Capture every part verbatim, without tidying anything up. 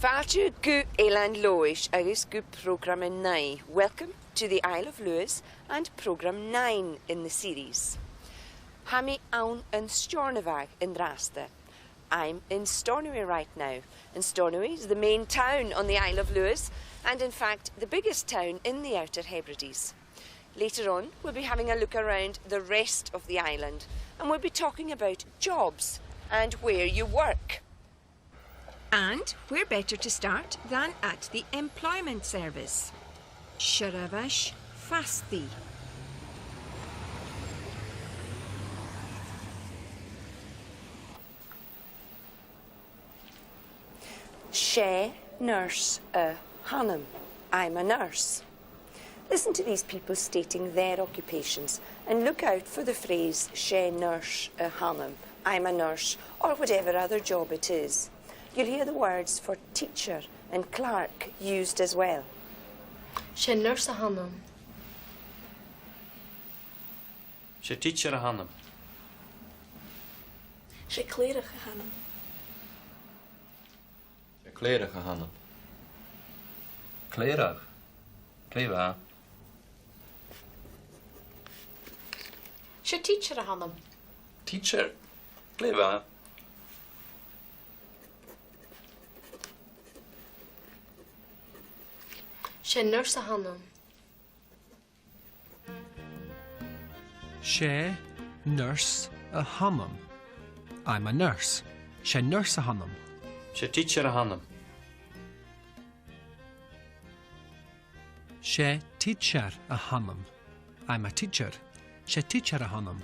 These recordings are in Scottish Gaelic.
Fàilte gu Eilean Leòdhais agus gu prògram a naoi. Welcome to the Isle of Lewis and programme nine in the series. Tha mi ann an Steòrnabhagh an-dràsta. I'm in Stornoway right now, and Stornoway is the main town on the Isle of Lewis, and in fact the biggest town in the Outer Hebrides. Later on, we'll be having a look around the rest of the island, and we'll be talking about jobs and where you work. And where better to start than at the Employment Service? Seirbheis Fastaidh. 'S e nurse a th' annam. I'm a nurse. Listen to these people stating their occupations and look out for the phrase 's e nurse a th' annam, I'm a nurse, or whatever other job it is. You'll hear the words for teacher and clerk used as well. 'S e nurse a th' annam. 'S e teacher a th' annam. 'S e clèireach a th' annam. 'S e clèireach a th' annam. Clèireach. Glè mhath. 'S e teacher a th' annam. Teacher. Glè mhath. 'S e nurse a th' annam. 'S e nurse a th' annam. I'm a nurse. 'S e nurse a th' annam. 'S e teacher a th' annam. 'S e teacher a th' annam. I'm a teacher. 'S e teacher a th' annam.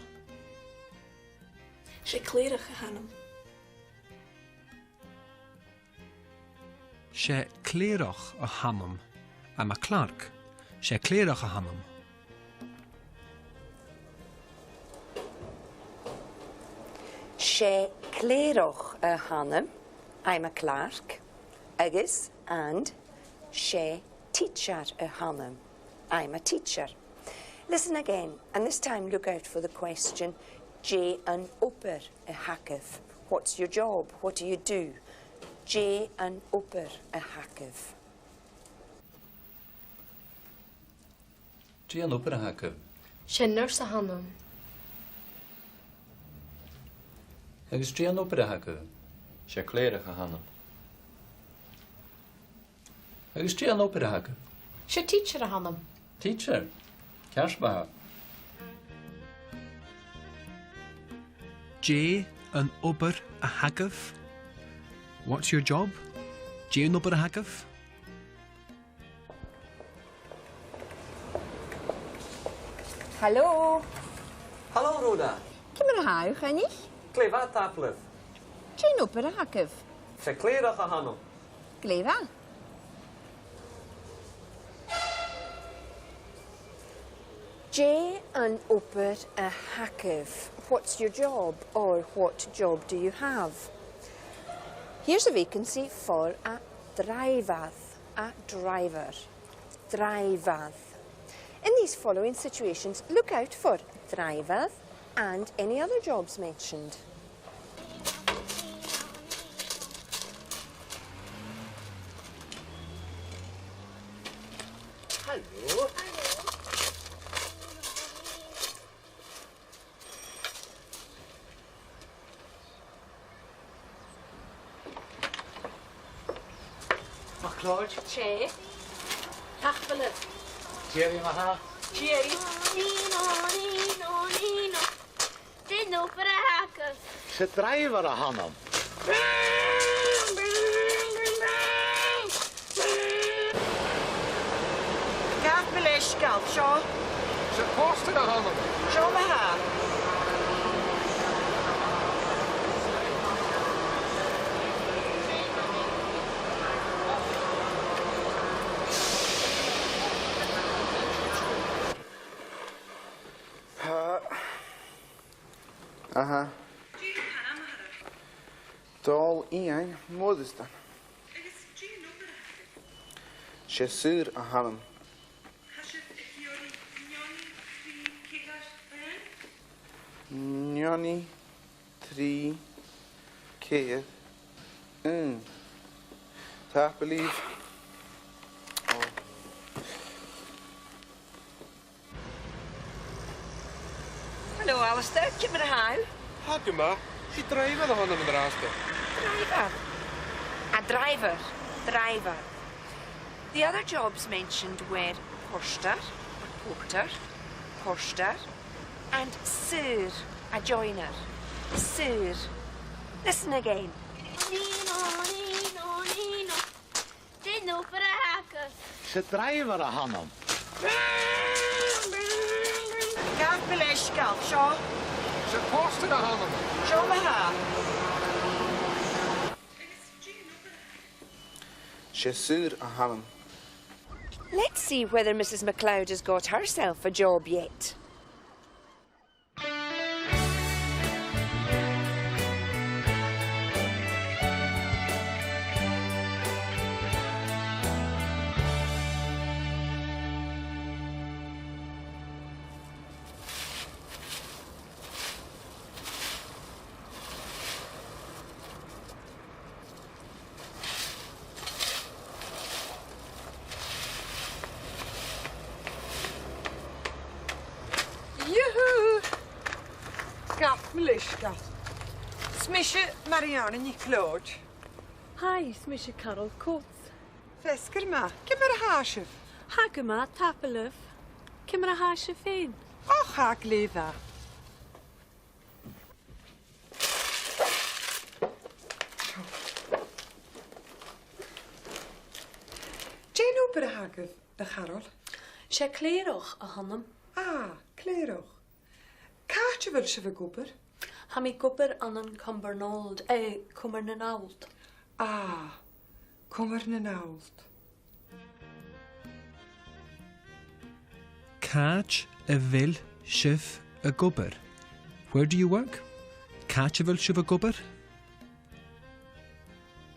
'S e clèireach a th' annam. 'S e clèireach a th' annam. I'm a clerk. 'S e clèireach a th' annam. 'S e clèireach a th' annam. I'm a clerk. Agus, and, 's e teacher a th' annam. I'm a teacher. Listen again, and this time look out for the question, dè an obair a th' agaibh? What's your job? What do you do? Dè an obair a th' agaibh? Dè an obair a th' agaibh? 'S e nurse a th' annam. Agus dè an obair a th' agaibh? 'S e clèireach a th' annam. Agus dè an obair a th' agaibh? 'S e teacher a th' annam. Teacher. Ceart ma-thà. Dè an obair a th' agaibh? What's your job? Dè an obair a th' agaibh? Halò. Halò, Rhoda. Ciamar a tha thu, a Choinnich? Glè mhath, tapadh leibh. Dè an obair a th' agaibh? 'S e clèireach a th' annam. Glè mhath. Dè an obair a th' agaibh? What's your job, or what job do you have? Here's a vacancy for a dràibhear, a driver. Dràibhear. In these following situations, look out for dràibhear and any other jobs mentioned. Halò. MacLeòid. Tè. Tapadh leibh. Tìoraidh ma-thà. Tìoraidh. Nì-nò, nì-nò, nì-nò. Dè an obair a th' agaibh? 'S e dràibhear a th' annam. Gabh mo leisgeul, seo. 'S e pòstair a th' annam. Seo ma-thà. Tha. Aha. Dè an t-ainm a th' oirbh? Dòmhnall Iain Moireasdan. Agus dè an obair a th' agaibh? 'S e saor a th' annam. Tha sibh ag iarraidh neoni, trì, ceithir, aon. Neoni, trì, ceithir, aon. Tha Tapadh leibh. Hello, Alasdair. Ciamar a tha thu? Tha gu math. 'S e dràibhear a th' annam an-dràsta. Dràibhear. A driver. Driver. The other jobs mentioned were pòrtair, or porter, pòrtair, and saor, a joiner. Saor. Listen again. Nino, Nino, Nino. Dè an obair a th' agad? 'S e dràibhear a th' annam. Gabh mo leisgeul, seo. 'S e pòrtair a th' annam. Seo ma-thà. 'S e saor a th' annam. Let's see whether Mrs MacLeod has got herself a job yet. Yoo-hoo! Gabh mo leisgeul. 'S mise Mariana NicLeòid. Hi, 's mise Carol Coates. Feasgar math. Ciamar a tha sibh? Tha gu math, tapadh leibh. Ciamar a tha sibh fhèin? Och, tha glè mhath. Dè an obair a th' agaibh, a Charol? 'S e clèireach a th' annam. Ah, clèireach. Càit a bheil sibh ag obair? Tha mi ag obair ann an Cumbernauld, eh, Comar nan Allt. Ah, Comar nan Allt. Càit a bheil sibh ag obair? Where do you work? Càit a bheil sibh ag obair?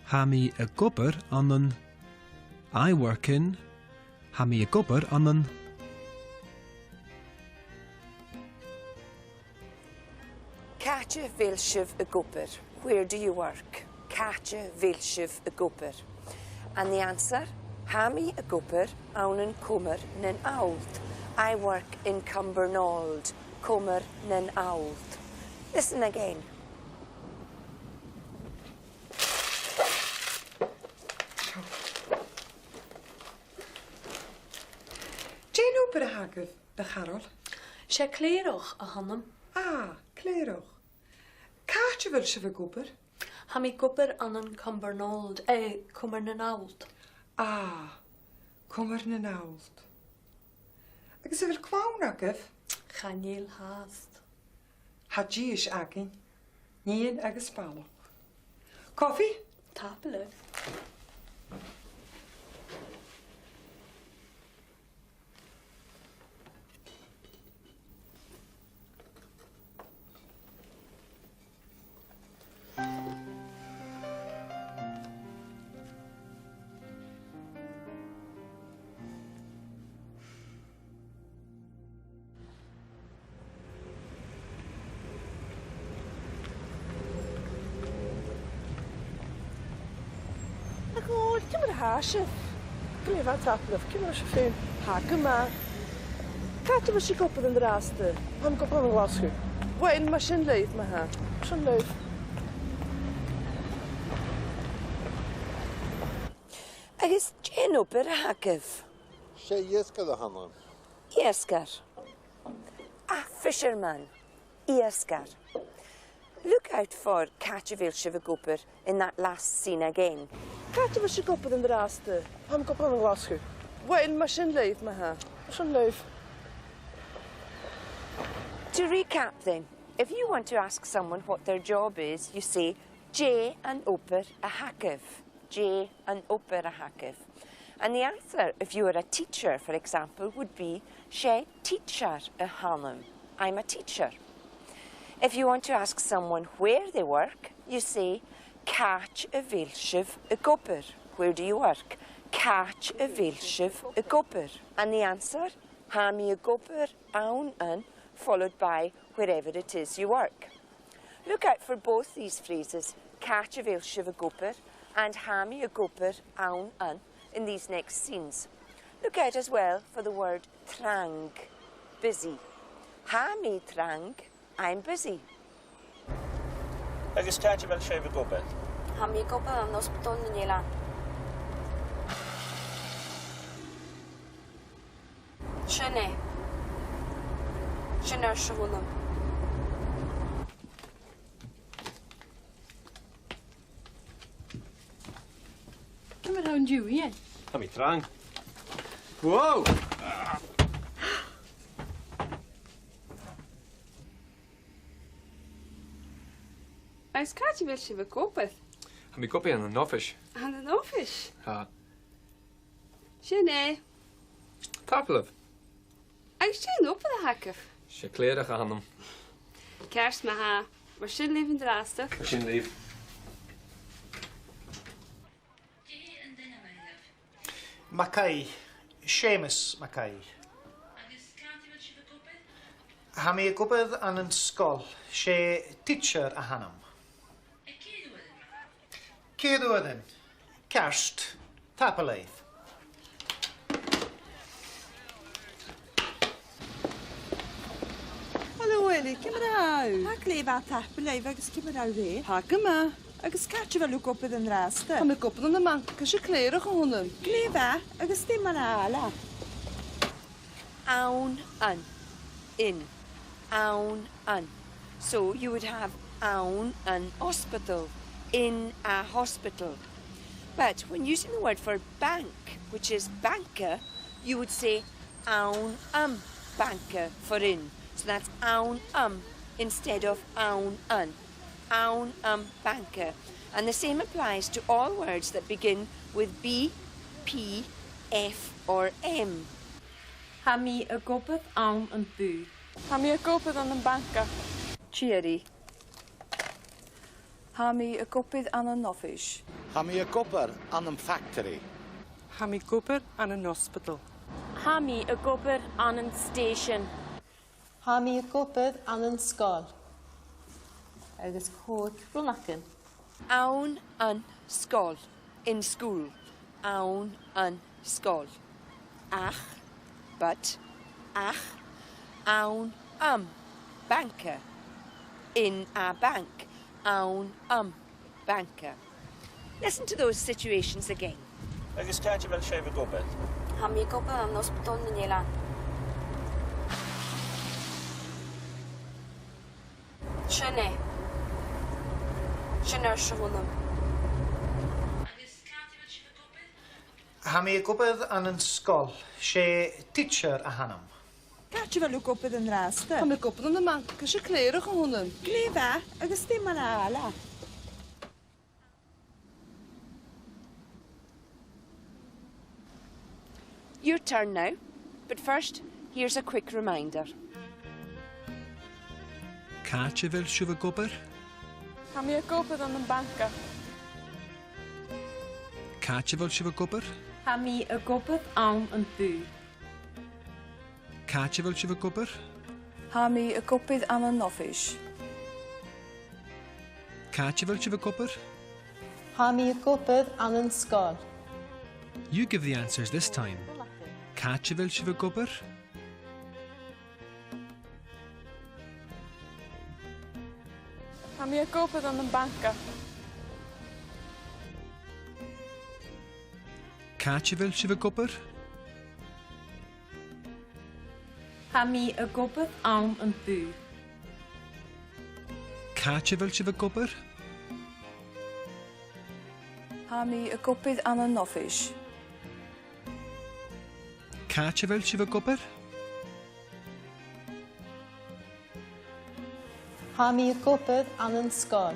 Tha mi ag obair ann an, I work in, tha mi ag obair ann an. Càit a bheil sibh ag obair? Where do you work? Càit a bheil sibh ag obair? And the answer, tha mi ag obair ann an Comar nan Allt. I work in Cumbernauld, Comar nan Allt. Listen again. Dè an obair a th' agaibh, a Charol? 'S e clèireach a th' annam. Ah, clèireach. Càit a bheil sibh ag obair? Tha mi ag obair ann an Cumbernauld, eh, Comar nan Allt. Ah, Comar nan Allt. Agus a bheil clann agaibh? Chan eil fhathast. Tha dithis againn, nighean agus balach. Cofaidh? Tapadh leibh. A Dhòmhnaill, ciamar a tha sibh? Glè mhath, tapadh leibh, ciamar a tha sibh fhèin? Tha gu math. Càit a bheil sibh ag obair an-dràsta? Tha mi ag obair ann an Glaschu. Uill, mar sin leibh, ma-thà. Sin leibh. Agus dè an obair a th' agaibh? 'S e iasgair a th' annam. Iasgair. A fisherman. Iasgair. Look out for càit a bheil sibh ag obair in that last scene again. Càit a bheil sibh ag obair an-dràsta? Tha mi ag obair ann an Glaschu. Uill, mar sin leibh, ma-thà. Sin leibh. To recap then, if you want to ask someone what their job is, you say, dè an obair a th' agaibh? Dè an obair a th' agaibh? And the answer, if you were a teacher, for example, would be, 's e tidsear a th' annam. I'm a teacher. If you want to ask someone where they work, you say, càit a bheil sibh ag obair? Where do you work? Càit a bheil sibh ag obair? And the answer, tha mi ag obair ann an, followed by wherever it is you work. Look out for both these phrases, càit a bheil sibh ag obair And tha mi ag obair ann an in these next scenes. Look out as well for the word trang, busy. Tha mi trang, I'm busy. Agus càit a bheil sibh ag obair? Tha mi ag obair ann an Ospadal nan Eilean. Sin e. Sin airson a h-uile. Ciamar a tha thu an-diugh, Iain? Tha mi trang. Wow! Agus càit a bheil sibh ag obair? Tha mi ag obair ann an oifis. Ann an oifis? Tha. Sin e. Tapadh leibh. Agus dè an obair a th' agaibh? 'S e clèireach a th' annam. Ceart ma-thà. Mar sin leibh an-dràsta. Mar sin leibh. MacAoidh, Seumas MacAoidh. Tha mi ag obair ann an sgoil, 's e teacher a th' annam. Ceithir uairean. Ceart. Tapadh leibh. Halò, Eilidh, ciamar a tha thu? Tha glè mhath, tapadh leibh, agus ciamar a tha thu? Tha gu math. Agus càit a bheil thu ag obair an-dràsta? Tha mi ag obair ann am banca, 's e clèireach a th' annam. Glè mhath, agus dè mar a tha Ailean? Ann an. In. Ann an. So you would have ann an ospadal, in a hospital. But when using the word for bank, which is banca, you would say ann am banca for in. So that's ann am instead of ann an. Ann am banca. And the same applies to all words that begin with B, P, F or M. Tha mi ag obair ann am bùth. Tha mi ag obair ann am banca. Tìoraidh. Tha mi ag obair ann an oifis. Tha mi ag obair ann am factaraidh. Tha mi ag obair ann an ospadal. Tha mi ag obair ann an stèisean. Tha mi ag obair ann an sgoil. Agus còig rionnagan. Ann an sgoil. In school. Ann an sgoil. Ach, but, ach, ann am banca. In a bank. Ann am banca. Listen to those situations again. Agus càit a bheil sibh ag obair? Tha mi ag obair ann an Ospadal nan Eilean. Sin e. Sin airson a h-uile. Agus càit a bheil sibh ag obair? Tha mi ag obair ann an sgoil, 's e teacher a th' annam. Càit a bheil thu ag obair an-dràsta? Tha mi ag obair ann am banca, 's e clèireach a th' annam. Glè mhath, agus dè mar a tha Ailean? Your turn now, but first, here's a quick reminder. Càit a bheil sibh ag obair? Tha mi ag obair ann am banca. Càit a bheil sibh ag obair? Tha mi ag obair ann am bùth. Càit a bheil sibh ag obair? Tha mi ag obair ann an oifis. Càit a bheil sibh ag obair? Tha mi ag obair ann an sgoil. You give the answers this time. Càit a bheil sibh ag obair? Tha mi ag obair ann am banca. Càit a bheil sibh ag obair? Tha mi ag obair ann am bùth. Càit a bheil sibh ag obair? Tha mi ag obair ann an oifis. Càit a bheil sibh ag obair? Tha mi ag obair ann an sgoil.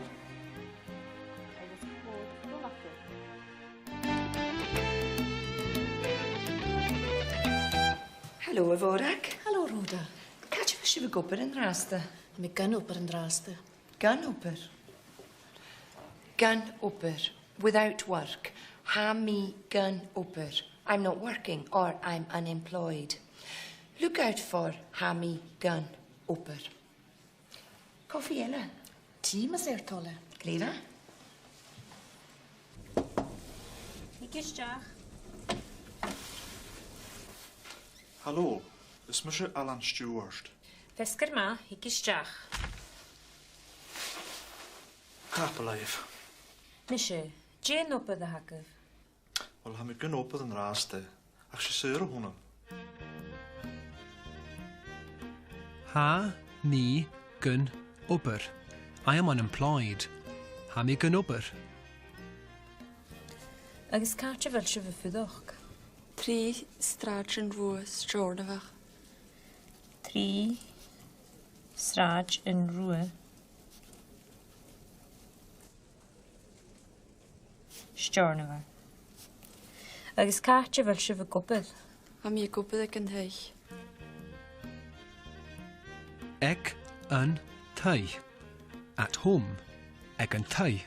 Halò, a Mhòrag. Halò, Rhoda. Càit a bheil sibh ag obair an-dràsta? Tha mi gun obair an-dràsta. Gun obair. Gun obair. Without work. Tha mi gun obair. I'm not working or I'm unemployed. Look out for tha mi gun obair. Cofaidh eile? Tì, mas e ur toil e. Glè mhath. Thig a-steach. Halò, is mise Alan Stewart. Feasgar math, thig a-steach. Tapadh leibh. Nise, dè an obair a th' agaibh? Uill, tha mi gun obair an-dràsta, ach 's e saor a th' annam. Tha mi gun obair. I am unemployed. Tha mi gun obair. Agus càit a bheil sibh a' fuireach? Trì Sràid an Rubha, Steòrnabhagh. Trì Sràid an Rubha, Steòrnabhagh. Agus càit a bheil sibh ag obair? Tha mi ag obair aig an taigh. Aig an taigh. At home. Aig an taigh.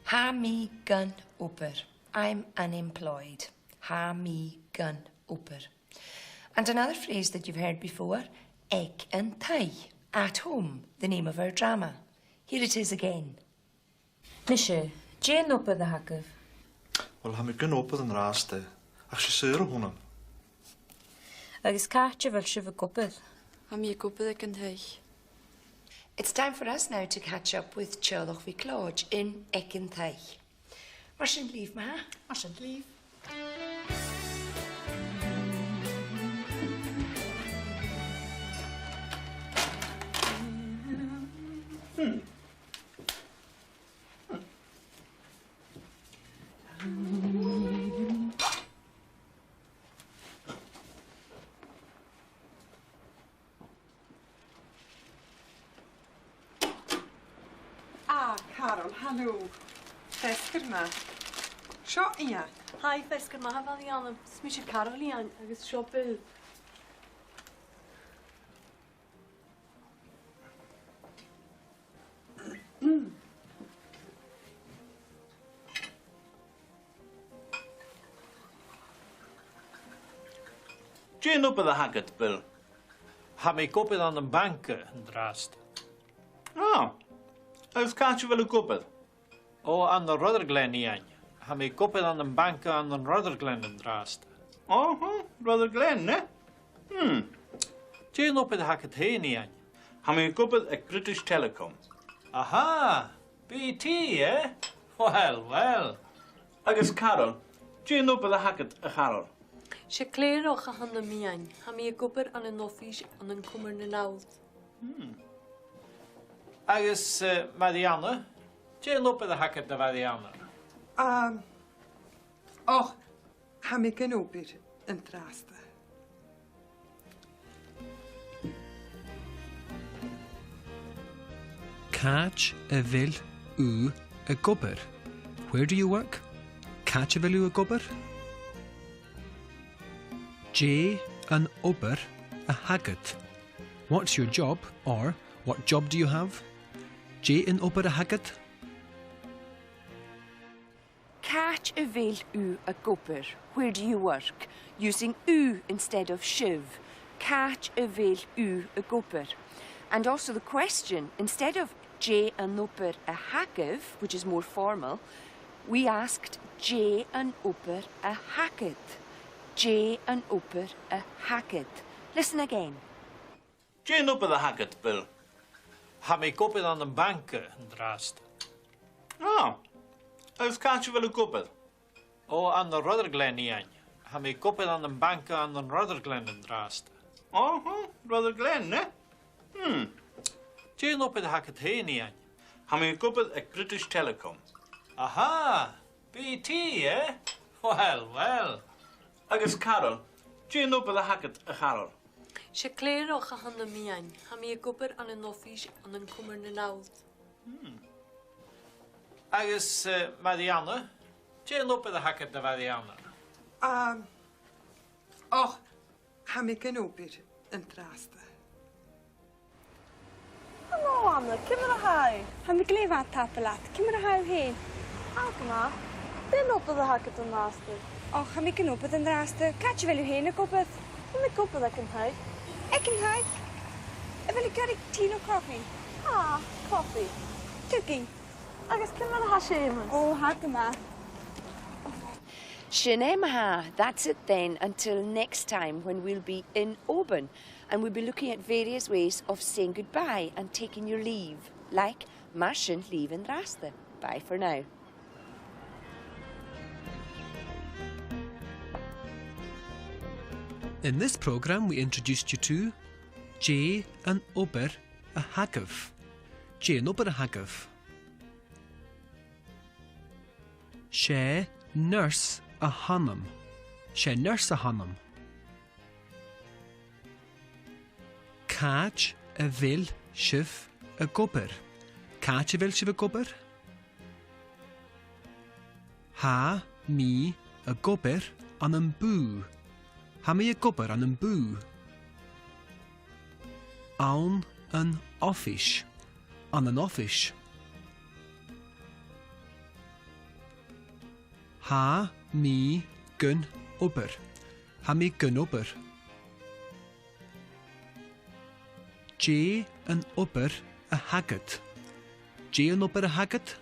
Tha mi gun obair. I'm unemployed. Tha mi gun obair. And another phrase that you've heard before, aig an taigh, at home, the name of our drama. Here it is again. Nise, dè an obair a th' agaibh? Uill, tha mi gun obair an-dràsta, ach 's e saor a th' annam. Agus càit a bheil sibh ag obair? Tha mi ag obair aig an taigh. It's time for us now to catch up with Teaghlach MhicLeòid in Aig an Taigh. Mar sin leibh, ma-thà. Mar sin leibh. Ah, Carol, halò. Feasgar math. Seo Iain. Hi, feasgar math, a Mhàiri Anna. Is mise Carol Iain, agus seo Bill. Dè an obair a th' agad, Bill? Tha mi ag obair ann am banca an-dràsta. Ah, agus càit a bheil thu ag obair? Ò, ann an Rutherglen, Iain. Tha mi ag obair ann am banca ann an Rutherglen an-dràsta. Aha, Rutherglen, eh? Hmm. Dè an obair a th' agad fhèin, Iain? Tha mi ag obair aig British Telecom. Aha! B T, eh? Uill, uill. Agus Carol, dè an obair a th' agad, a Charol? 'S e clèireach a th' annam, Iain. Tha mi ag obair ann an oifis ann an Comar nan Allt. Hmm. Agus, eh, Màiri Anna, dè an obair a th' agad, a Mhàiri Anna? Um, och, tha mi gun obair an-dràsta. Càit a bheil thu ag obair? Where do you work? Càit a bheil thu ag obair? Dè an obair a th' agad? What's your job, or what job do you have? Dè an obair a th' agad? Càit a bheil thu ag obair? Where do you work? Using thu instead of sibh. Càit a bheil thu ag obair? And also the question, instead of dè an obair a th' agaibh, which is more formal, we asked dè an obair a th' agad. Dè an obair a th' agad. Listen again. Dè an obair a th' agad, Bill? Tha mi ag obair ann am banca an-dràsta. Ah, agus càit a bheil thu ag obair? Ò, ann an Rutherglen, Iain. Tha mi ag obair ann am banca ann an Rutherglen an-dràsta. Aha, Rutherglen, eh? Hmm. Dè an obair a th' agad fhèin, Iain? Tha mi ag obair aig British Telecom. Aha! B T, eh? Uill, uill. Agus Carol, dè an obair a th' agad, a Charol? 'S e clèireach a th' annam, Iain. Tha mi ag obair ann an oifis ann an Comar nan Allt. Hmm. Agus, eh, Màiri Anna, dè an obair a th' agad, a Mhàiri Anna? Um, och, tha mi gun obair an-dràsta. Halò, Anna, ciamar a tha thu? Tha mi glè mhath, tapadh leat. Ciamar a tha thu fhèin? Tha gu math. Dè an obair a th' agad an-dràsta? Och, tha mi gun obair an-dràsta. Càit a bheil thu fhèin ag obair? Tha mi ag obair aig an taigh. Aig an taigh? A bheil thu ag iarraidh tì no cofaidh? Tha, cofaidh. Tiugainn. Agus ciamar a tha Seumas? Ò, tha gu math. Sin e ma-thà, that's it then, until next time when we'll be in Oban and we'll be looking at various ways of saying goodbye and taking your leave, like mar sin leibh an-dràsta. Bye for now. In this programme we introduced you to dè an obair a th' agaibh. Dè an obair a th' agaibh? 'S e nurs a th' annam. 'S e nurs a th' annam. Càit a bheil sibh ag obair? Càit a bheil sibh ag obair? Tha mi ag obair ann am bùth. Tha mi ag obair ann am bùth. Ann an oifis. Ann an oifis. Tha mi gun obair. Tha mi gun obair. Dè an obair a th' agad? Dè an obair a th' agad?